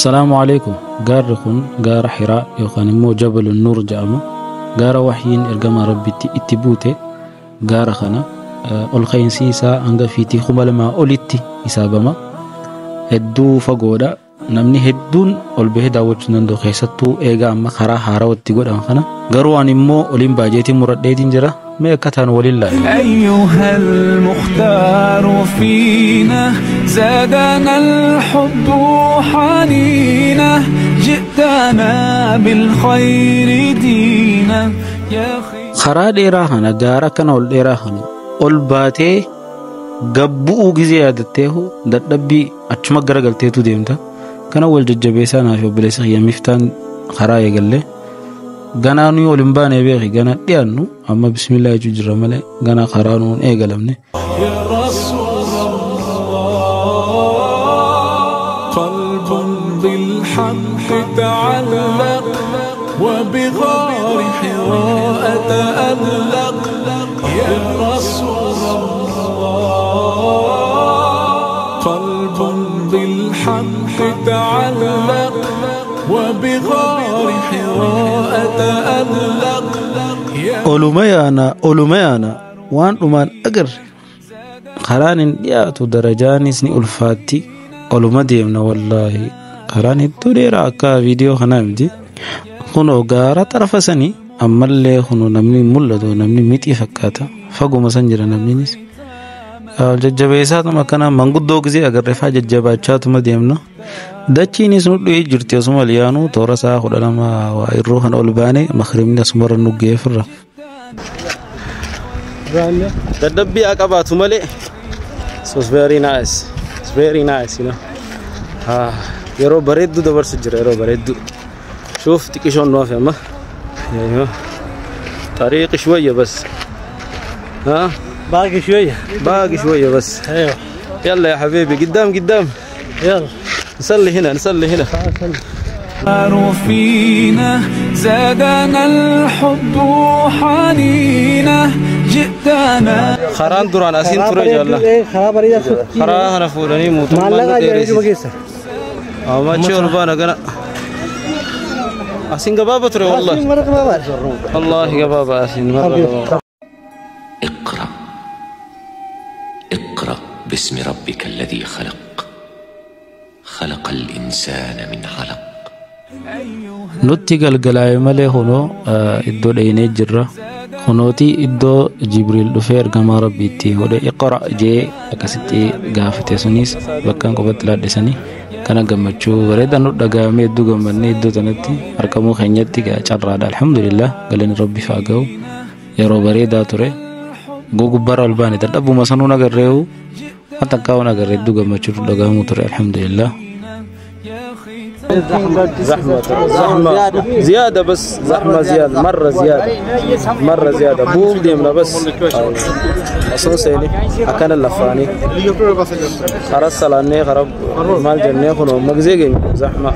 Salaamu alaikum. Gaarri kun gaara Hiraa yookaan immoo Jabalun Nuur jedhama. Gaara wahyiin ergama Rabbitti itti buute gaara kana ol ka'iinsi isaa hanga fiitii 2000 olitti hisaabama. Hedduu fagoodha. Namni hedduun ol bahee daawwachuu danda'u keessattuu eega amma karaa haarawatti godhan kana. Garuu ani immoo oliin baajeetii muradheetiin jira. Mee akka ta'an waliin laala. أيها المختار فينا زادنا الحب حنينا جئتنا بالخير دينا يا خير Karaa dheeraa kana gaara kana ol dheeraa kana ol baatee gabbu'uu gizee yaadatteehu dadhabbii achuma garagalteetu deemta. Kana wal jajjabeessaa naaf obboleessa kiyya Miftaan karaa eegallee ganaa nuyi ol hin baane beeki gana dhiyaannu amma bismillaa jechuu jirra malee ganaa karaa nuun eegalamne. يا رسول الله قلب بالحق تعلق وبغار حراء تألق يا رسول الله قلب بالحق تعلق وبغار حراء تألق يا Oluma yaana oluma yaana waan dhumaan agarre karaan hin dhiyaatu darajaanis ni ulfaatti oluma deemna wallaahi karaan hedduu dheeraa akka viidiyoo kanaa miti. Kunoo gaara xarafa sanii ammallee kunoo namni hin mul'atu namni mixii fakkaata faguma san jira namninis. Jajjabeessaatuma akkana manguddoo gisee agarre faa jajjabaachaatuma deemna. Dachiinis nu dhi'ee jirti asuma liyaanuu toora isaa 12 waa irroo kana ol baane makribni asumarra nu geeffirra. Dadhabbii haa qabaatu malee it was very nice. It's very nice, you know. Ah, yeroo bareedduu dabarsu jira yeroo bareedduu. شوف xiqqishoon nu hafe amma. أيوه. طريق شوية بس. ها؟ باقي شوية. باقي شوية بس. ايوه. يلا يا حبيبي قدام قدام. يلا. نصلي هنا نصلي هنا. فينا زادنا الحب حنينا جئتنا Karaan duraan asiin ture jalla. Karaa bareedaa sochii. Karaa kana fuudhanii mootummaan nu Maallaqa ajaa'ibaa dheeressise. keessa. Amma achi ol baana gana. Asiin gabaabaa ture wallahi. Asiin mara gabaabaadha. Wallahi gabaabaa asiin marra gabaabaa. اقرأ اقرأ باسم ربك الذي خلق خلق الإنسان من علق. Nutti galgalaa'e malee kunoo iddoo dheenee jirra. Kunooti iddoo Jibriil dhufee ergamaa Rabbiitti godhe iqra jee akkasitti gaafate sunis bakkaan qofatti laadhisanii kana gammachuu bareedaa nu dhaga'amee hedduu gammannee iddoo sanatti argamuu keenyatti carraadha. Alhamdulillah galanni Rabbiif haa ga'u. Yeroo bareedaa ture. Gugubbaara ol baane dadhabuma sanuu nagarreehu wanta akkaa'uun agarre hedduu gammachuu nu dhaga'amuu ture. Alhamdulillah. زحمة زحمة زيادة بس زحمة زيادة مرة زيادة مرة زيادة بوب ديمنا بس أصلا سيني أكن اللفاني خرس سلاني خرب مال جنة خنو مجزيجي زحمة.